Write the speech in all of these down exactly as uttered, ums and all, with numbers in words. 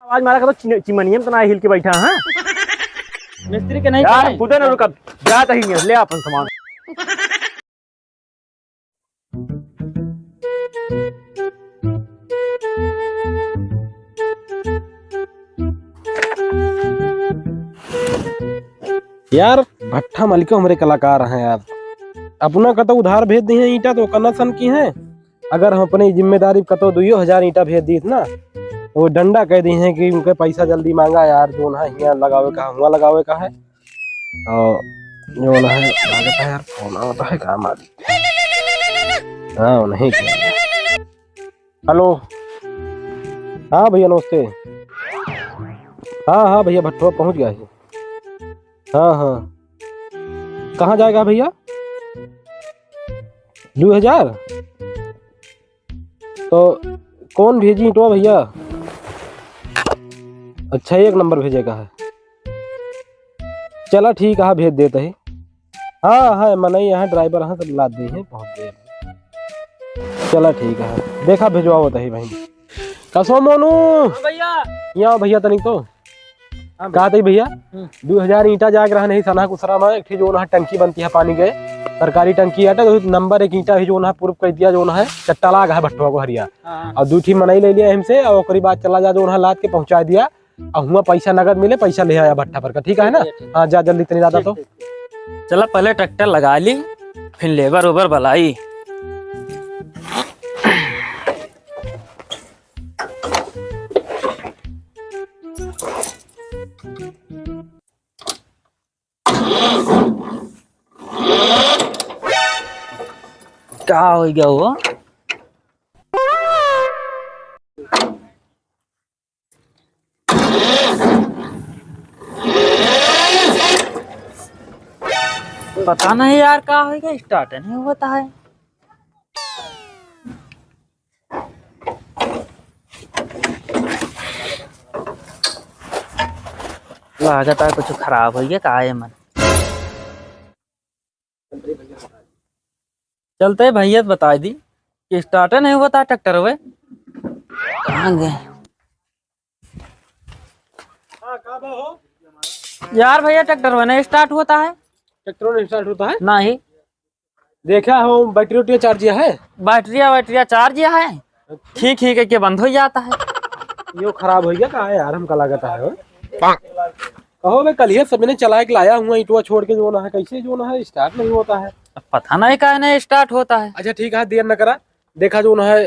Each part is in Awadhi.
आज मारा का तो चिम-, चिमनियम तो ना हिल के बैठा, हाँ? मिस्त्री के नहीं यार, पता है। खुदे ना रुका, जात ही नहीं, ले अपन सामान। यार, भट्ठा मालिको हमरे कलाकार हैं यार। अपना कतौ उधार भेज दिहे ईंटा तो कन्ना सन की हैं। अगर हम अपनी जिम्मेदारी कतौ दुइयो हजार ईंटा भेज दीत ना, तो वो डंडा कह दिहे कि उनके पैसा जल्दी मांगा यार, जौन है हियाँ लगावे का, हुआँ लगावे का है। और जौन है, लागत है यार, फोन आवत है का मालिक? हाँ, नहीं। हेलो। हाँ भैया, नमस्ते। हाँ, हाँ भैया, भट्ठवा पहुँच गया है। हाँ, हाँ। कहाँ जाएगा भैया? दो हजार? तो कौन भेजी ईंटवा भैया? अच्छा, एक नंबर भेजे का है। चला ठीक है, भेज देत ही। हाँ, हाँ, मनई यहाँ ड्राइवर यहाँ सब लाद दे हैं, पहुँच गए। चला ठीक है, देखा भेजवावत ही भाई। कसो मोनू? हाँ भैया। यहाँ भैया तनिक तो। हाँ भैया। कहा तई भैया? हम्म। दो हजार ईंटा जाके रहा नहीं सना कुसरा में, एक ठे जौन है टंकी बनती है पानी के, सरकारी टंकी है, तो नंबर एक ईंटा भी जौन है पूर्व कर दिया, जौन है चट्टा लाग है भट्ठवा को हरिया। हाँ, हाँ। और दू ठी मनई ले लिया हमसे, और ओकरी बाद चला जा जौन है लाद के पहुँचा दिया, और हुआँ पैसा नगद मिले, पैसा ले आया भट्ठा पर का, ठीक है ना? ठीक है, ठीक है। हाँ, जा जल्दी तनी दादा ठीक, तो। ठीक, ठीक। चला पहले ट्रैक्टर लगा ली, फिर लेबर ओबर बुलाई। का हो गया वो? पता नहीं यार, का हो गया, स्टार्ट नहीं होता है। लागत है कुछ खराब हो गया का है मन। चलते भैया से बताई दी कि स्टार्ट नहीं होता ट्रैक्टर हुए। कहाँ गए? हाँ, का बा हो? यार भैया, ट्रैक्टर हुए नहीं स्टार्ट होता है। ट्रैक्टर नहीं स्टार्ट होता है? नहीं। देखा हो, बैटरी उटरी चार्ज है? बैटरिया, बैटरिया चार्ज है। अच्छा। खींच खींच के बंद हो जाता है। यो खराब हो गया का है यार, हमका लागत है हो। कहो बे, कल ही सबने चला के लाया हुआ ईंटवा छोड़ के, जौन है कैसे जौन है स्टार्ट नहीं होता है। अब पता नहीं काहे नहीं स्टार्ट होता है। अच्छा ठीक है, देर न करा, देखा जौन है,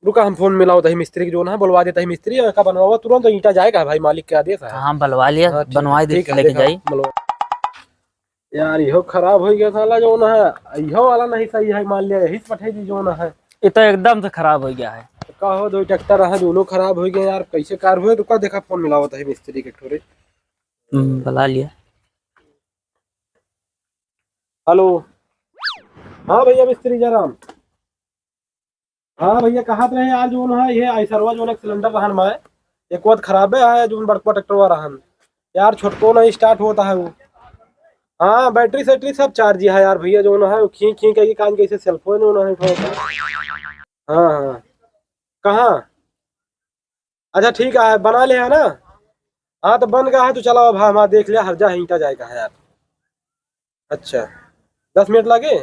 रुका हम फोन मिलावत ही मिस्त्री के, जौन है बुलवा देत ही मिस्त्री, और का बनवावा तुरंत, ईंटा जाएगा भाई, मालिक के आदेश है। हाँ, बुलवा लिया, हाँ, ठीक बनवा है, दे, ठीक है, लेके देखा, जाई। बुलवा। यार, इहो खराब हो गया साला, जौन है, इहो वाला नहीं सही है, मान लिया, यही से पठाई दी, जौन है। ये तो एकदम से खराब हो गया है। का हो, दो ट्रैक्टर है, दोनों खराब हो गए यार, कैसे कार हुए? रुका, देखा, फोन मिलावत ही मिस्त्री के ठोरे। हम्म, बुला लिया। हेलो। हाँ भैया, मिस्त्री जयराम। हाँ भैया, कहत रहे यार, जौन है, ये आइसरवा जौन एक सिलेंडर रहन माए, एक वक्त खराबे है, जौन बड़कवा ट्रैक्टरवा रहन यार, छोटको नहीं स्टार्ट होता है वो। हाँ, बैटरी सैटरी सब चार्ज है यार भैया, जौन है, वो खींच खींच के कान कैसे सेल्फोन जौन है उठाओ। हाँ, हाँ। कहाँ? अच्छा ठीक है, बना ले है ना? हाँ, तो बन गया है, तो चलाओ अब, हाँ, हाँ, देख लिया, हर जा ईंटा जाएगा है यार। अच्छा, दस मिनट लागे?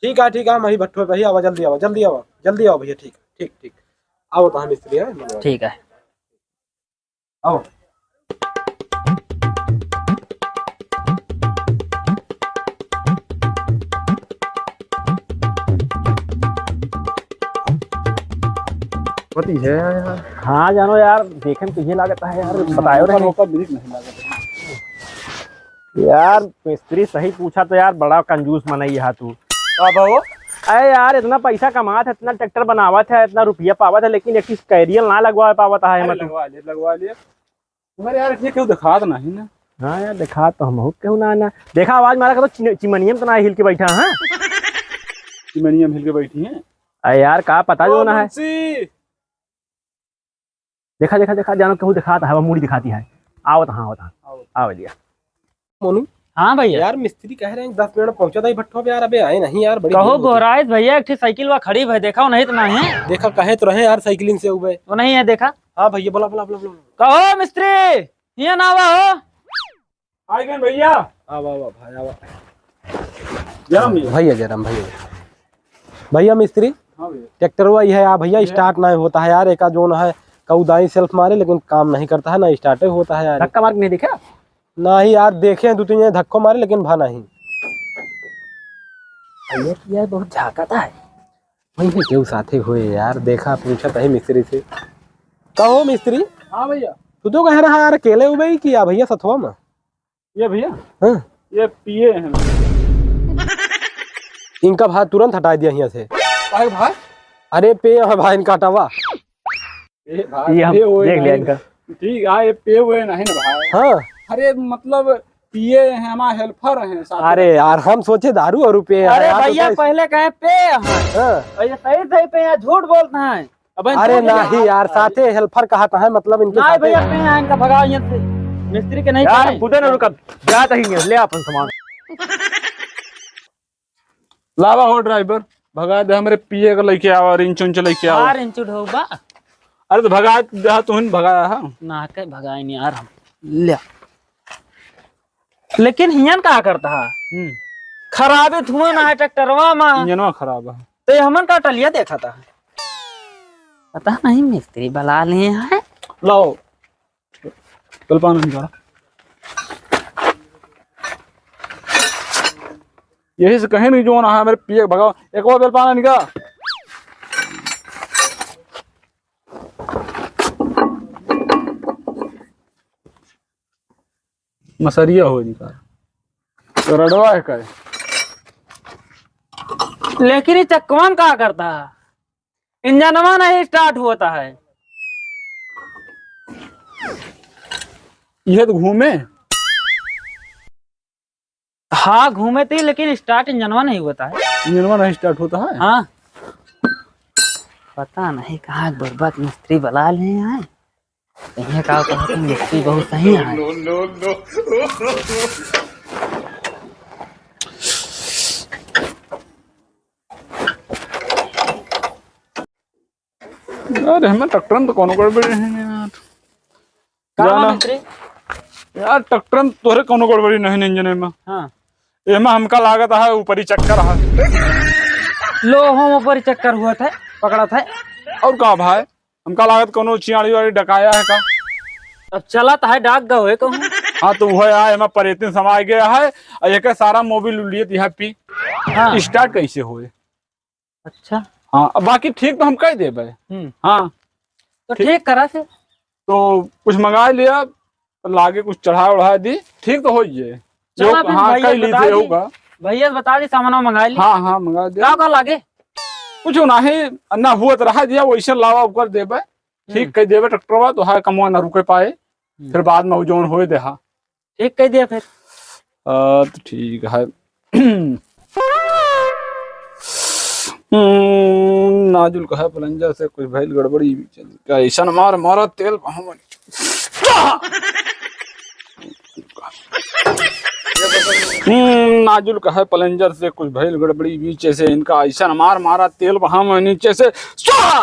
ठीक है, ठीक है, हम वही भट्ठो पे ही आवा, जल्दी आवा, जल्दी आवा, जल्दी आवा भैया, ठीक, ठीक, ठीक। आओ तो हम मिस्त्री हैं, ठीक है। आओ। पति है यार। हाँ जानो यार, देखे में तो ये लागत है यार, बतायो रहे। मौका मिनट नहीं लागत है। यार मिस्त्री सही पूछा तो यार, बड़ा कंजूस मनई हा तू। का बा हो? अरे यार, इतना पैसा कमात है, इतना ट्रैक्टर बनावत है, इतना रुपया पावत है, लेकिन एक चीज कैरियर ना लगवा पावत है। अरे मतलब लगवा ले, लगवा ले। मगर यार, ये केहू देखात नाही ना। हाँ यार, देखात तो हमहू केहू ना, ना। देखा, आवाज मारा करो, चिम-, चिमनियम तो ना हिल के बैठा, हाँ? चिमनियम हिल के बैठी हैं। अरे यार, का पता ओ जो ना है। मुंशी। देखा, देखा, देखा, जानो केहू देखात है, वो मुड़ी दिखाती है। आवत, हाँ, आवत, हाँ। आवत। आवे लिया। मोनू। हाँ भैया। यार, मिस्त्री कह रहे हैं, दस मिनट में पहुंचा था, ये भट्ठो पे यार, अबे आए नहीं यार, बड़ी कहो देर हो गई। गोहराइस भैया, एक ठे साइकिल वा खड़ी भाई, देखा नहीं तो नहीं। देखा, कहे तो रहे यार, साइकिलिंग से उबे। वो नहीं है, देखा। हाँ भइया, बोला, बोला, बोला, बोला। कहो मिस्त्री, हियाँ ना आवा हो। आ गए भइया। आवा, आवा भाई, आवा। जय राम भइया। भइया, जय राम भइया। भइया मिस्त्री, हाँ भइया। ट्रैक्टरवा ये है यार भइया, ये? Start नहीं होता है यार। एका जोन है, कऊ दाई self मारे लेकिन काम नहीं करता है, ना start होता है यार। धक्का मार के नहीं देखा? नहीं यार, देखे हैं दो तीन जने धक्को मारे लेकिन भा नहीं। भइया की यार बहुत झाकत है। वही केहू साथे होए यार, देखा पूछत है मिस्त्री से। कहो मिस्त्री। हाँ भइया। तू तो कह रहा यार अकेले उबे ही किया भइया सथवा में। ये भइया? हाँ। ये पिए हैं। इनका भाई तुरंत हटा दिया यहाँ से। काहे भाई? अरे पे है भाई इनका हटावा। ए भाई, ये हम पे हुए देख लिया नहीं। इनका। ठीक है, ये पे हुए नहीं ना भाई। हाँ। अरे मतलब पिए हैं, हमारे helper हैं साथ में। अरे यार, हम सोचे दारू और पे हैं अरे यार, तो भइया, कैसे? पहले कहे पे हैं। हाँ। और ये सही सही पे हैं, झूठ बोलता है। अबे अरे झूठ नहीं यार, यार, साथे helper कहा था है, मतलब इनके ना साथे। भइया, पे हैं, इनका भगाओ यहाँ से। मिस्त्री के नहीं यार, कहे। हम खुदे ना रुका, जात ही नहीं, ले अपन सामान। लावा हो driver, भगा दे हमरे पिए के लेके आवा, रिंच उंच लेके आवा। हाँ, रिंच ढोबा। अरे तो भगा दे, तुहन भगाया है। ना के भगाए नहीं यार हम। ले। लेकिन हियन का करता है? हम्म। खराबे धुआं ना है ट्रैक्टरवा में। इंजनवा खराब है। तो ये हमन का टलिया देखा था? पता नहीं मिस्त्री बला लिए हैं। लाओ। बेलपान निकाला। यही से कहे नहीं जो ना है मेरे पिए भगाओ। एक और बेलपान निकाल। मसरिया हो निकाल। तो रडवा है का? लेकिन ये चक्कवन का करता है? इंजनवा नहीं start होता है। ये तो घूमे। हाँ, घूमे थे, लेकिन start इंजनवा नहीं होता है। इंजनवा नहीं start होता है? हाँ। पता नहीं कहाँ गुर्बत मिस्त्री बला लिए हैं। इन्हें का कहते हैं, मिस्त्री बहुत सही है। यार, हमें ट्रैक्टर में तो कोनो गड़बड़ी नहीं है यार। का जाना। मंत्री? यार, ट्रैक्टर में तोहरे कोनो गड़बड़ी नहीं, इंजन में। हाँ। एमा हमका लागत है ऊपरी चक्कर है। लो, हम ऊपरी चक्कर हुआ था, पकड़ा था। और का भाई, हमका लागत कोनो चियाड़ी वाड़ी डकाया है का? अब चला तो है डाक गए कहूँ। हाँ, तो वह यार, एमा परेतिन समा गया है, और एक सारा मोबिल उलियत यहाँ पी। हाँ। Start कैसे होए? अच्छा। हाँ, अब बाकी ठीक तो हम कह देबे। हम्म। हाँ। तो ठीक। ठीक करा से। तो कुछ मंगा लिया, तो लागे कुछ चढ़ा उढ़ा दी, ठीक तो हो जाए। चला जो, फिर हाँ, भैया कह ली बता दी। होगा। भैया बता दी, सामान मंगा ली। हाँ, हाँ, मंगा दिया। का का लागे? कुछ नहीं, ना हुआ तो रहा दिया, वैसे लावा ऊपर देबे। ठीक हम्म। कह देबे, ट्रैक्टरवा तो है, कमवा ना रुके पाए, हम्म। फिर बाद में वो जौन होए देहा। ठीक कह दिया फिर। आ, तो ठीक है। हम्म, नाजुल कहे प्लंजर से कुछ भइल गड़बड़ी, चल का ऐसन मार मारा तेल हम। हम्म, नाजुल कहे प्लंजर से कुछ भइल गड़बड़ी बीच से, इनका ऐसन मार मारा तेल बहाव नीचे से। स्वाहा।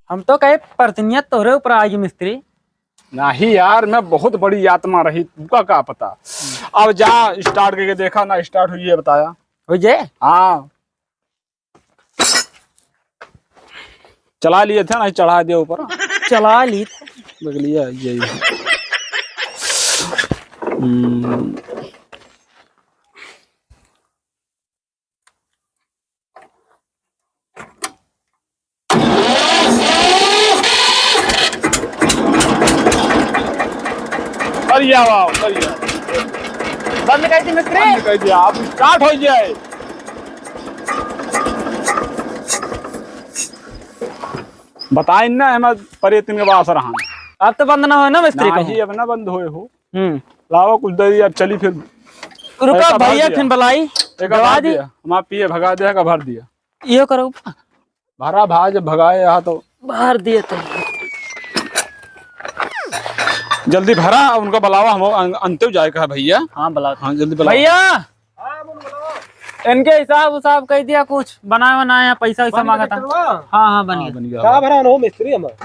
हम तो कहे प्रतिनियत तोहरे ऊपर आई मिस्त्री। नहीं यार, मैं बहुत बड़ी आत्मा रही, तुमका का पता। अब जा start करके देखा ना, start हुई है बताया। हो जाए? हाँ। चला लिए थे ना, चढ़ा दिया ऊपर। चला ली थे। देख लिया, यही। हम्म। अरे वाह, अरे वाह। बंद कर दी मिस्त्री। बंद कर दिया, अब start हो जाए। बताइन ना, हमार परेतिन के बास रहा। अब तो बंद ना होए ना मिस्त्री ना, कहूँ। ही अब ना बंद होए हो। हम्म। लावा कुछ दे दिया, अब चली फिर। रुका एक भर भैया, दिया। फिर बलाई। एक दवा भर दी। दिया। हमार पिए भगा दिया, का भर दिया। ये करो। भरा भा, जब भगाए यहाँ तो। भर दिए तो। जल्दी भरा, उनका बुलावा, हम अन-, अंते जाए का है भैया। हाँ, बुलाओ। हाँ, जल्दी बुलाओ। भैया, इनके हिसाब उसाब कह दिया कुछ, बनाए वनाए, पैसा वैसा बन गया मांगा था। ट्रैक्टरवा? हाँ, हाँ, बन हाँ, गया। बन गया। का भरा हो मिस्त्री हमार?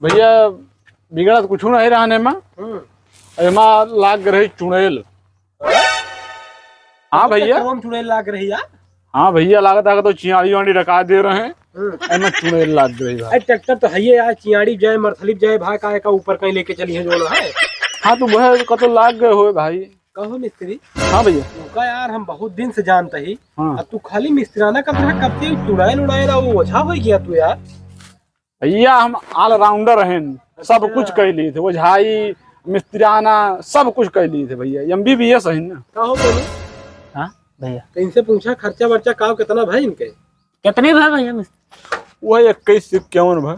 भइया, बिगड़त कुछ नहीं रहने में। हम्म। एमा लाग रही चुड़ैल। हाँ भइया। कौन चुड़ैल लाग रही यार? हाँ भइया, लागत है तो चियाड़ी वाड़ी रखा दे रहे हैं। हम्म। एमा चुड़ैल लाग रही भाई। अरे ट्रैक्टर तो है ये यार, चियाड़ी जाए, मरथली जाए, भाई का का ऊपर कहीं लेके चली है जो ना है। हाँ तो वह कतो लाग गए होए भाई। कहो मिस्त्री। हाँ भइया। उनका यार हम बहुत दिन से जानते ही। हाँ। अब तू खाली मिस्त्राना करत रहा, कब से चुड़ैल उड़ैल वो ओझा हो गया तू यार। भइया हम ऑलराउंडर हैं, सब अच्छा। कुछ कर लिए थे, ओझाई, मिस्त्राना, सब कुछ कर लिए थे भइया, एमबीबीएस हैं ना। का हो बोलू? हाँ भइया। तो इनसे पूछा खर्चा वर्चा का कितना भाई इनके? कितने भाई भइया मिस्त्री? वह इक्कीस से इक्यावन भाई।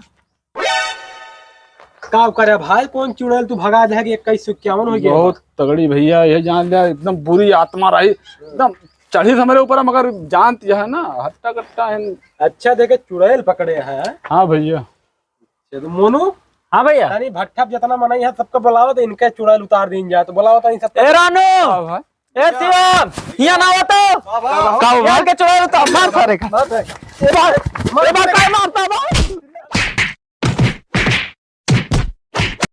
का करे भाई, कौन चुड़ैल तू भगा दे कि इक्कीस से इक्यावन हो गया? बहुत तगड़ी भइया, ये जान लिया एकदम बुरी आत्मा रही, एकदम चढ़ी से हमरे ऊपर, मगर जानत यह है ना, हट्टा कट्टा है। अच्छा देखे चुड़ैल पकड़े हैं। हाँ भइया। ये तो मोनू। हाँ भइया। यानी भट्ठा पे जितना मनई है सबको बुलाओ तो इनके चुड़ैल उतार दीन जाए, तो बुलाओ तो इन सबको। ए रानू, हाँ भाई। ए शिवम, हियाँ ना आओ तो। का हो भाई? यार के चुड़ैल उतार, मार सारे का। मार दे। ए बार, ए बार का मार